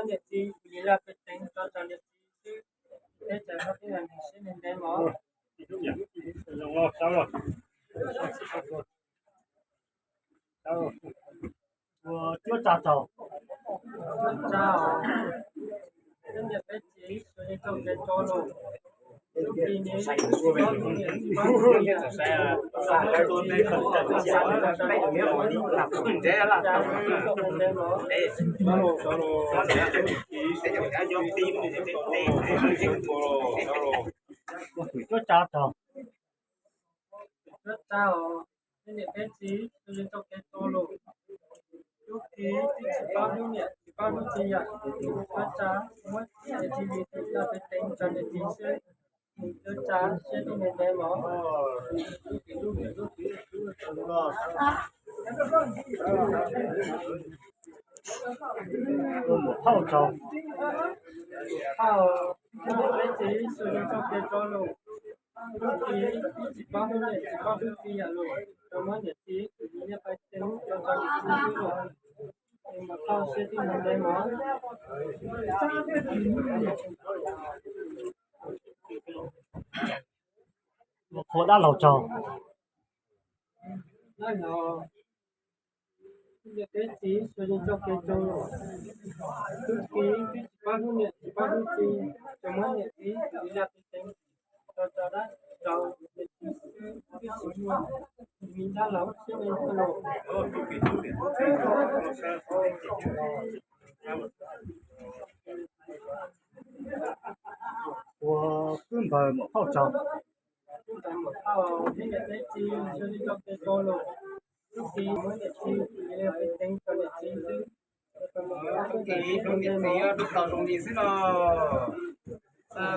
Niam txiv, kuv yog Laj Pej Teev, tso rau niam txiv xwb, teb chaws no tib yam nws siab ntev mog. Ua cuab tsa tsaug. Cuab tsa os. Peb niam peb txiv, txhua leej txoj kev rov los. Lub hlis no, cuab tsa tsaug. Cuab tsa os. Peb niam peb txiv, txhua leej txoj kev rov los. Lub hlis twb tsis paub hnub niam tsis paub hnub txiv yom. Cuab tsa, muab niam txiv li tus Laj Pej Teev rau niam txiv xwb. Cuab tsa siab tib neeg ntev mog. Phauj, peb txiv txhua leej txoj kev rov los. Lub hlis twb tsis paub hnub niam tsis paub hnub txiv yam los, rov muab niam txiv tus Laj Pej Teev rau rau niam txiv xwb los. Es mas phauj siab tib neeg ntev mog. Qhua dab laug tsaug. Dab laug, peb txiv txhua leej txoj kev rov los. Lub hlis twb tsis paub hnub niam tsis paub hnub txiv, rov muab niam txiv tus Laj Pej Teev rau rau dab, rau niam txiv xwb, twb tsis muaj me dab laug siab ntev los. Ua kwb npawg muam phauj tsaug. Kwb npawg muam phauj, peb niam peb txiv txhua leej txoj kev rov los. Lub hlis muab niam txiv tus Laj Pej Teev rau niam txiv xwb. Lub hlis hnub niam txiv yuav rub tau zoo li xwb no.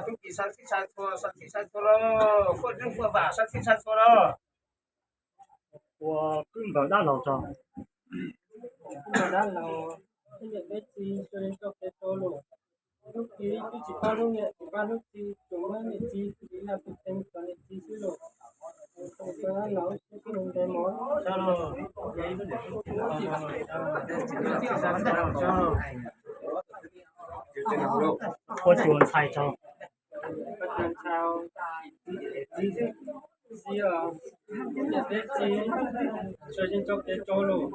Lub hlis sab txhij sab txhua, sab txhij sab txhua los, fuaj zeej fuaj vam sab txhij sab txhua los. Ua kwb npawg dab laug tsaug. Kwb npawg dab laug, peb niam peb txiv txhua leej txoj kev rov los. Lub hlis twb tsis paub hnub niam tsis paub hnub txiv, rov muab niam txiv tus Laj Pej Teev rau niam txiv xwb los. Kwb npawg dab laug siab tib neeg ntev mog. Ua tsuas ntxhais tsaug. Txiv os, peb niam peb txiv txhua leej txoj kev rov los.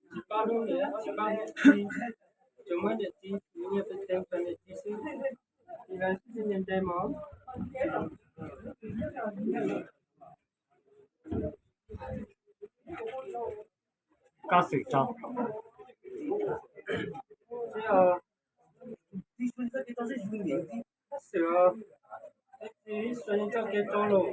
Tsis paub hnub niam tsis paub hnub txiv, rov muab niam txiv tus Laj Pej Teev rau niam txiv xwb. Tib neeg ntev mog. Kab Xwm tsaug. Kab Xwm os, peb txiv txhua leej txoj kev rov los.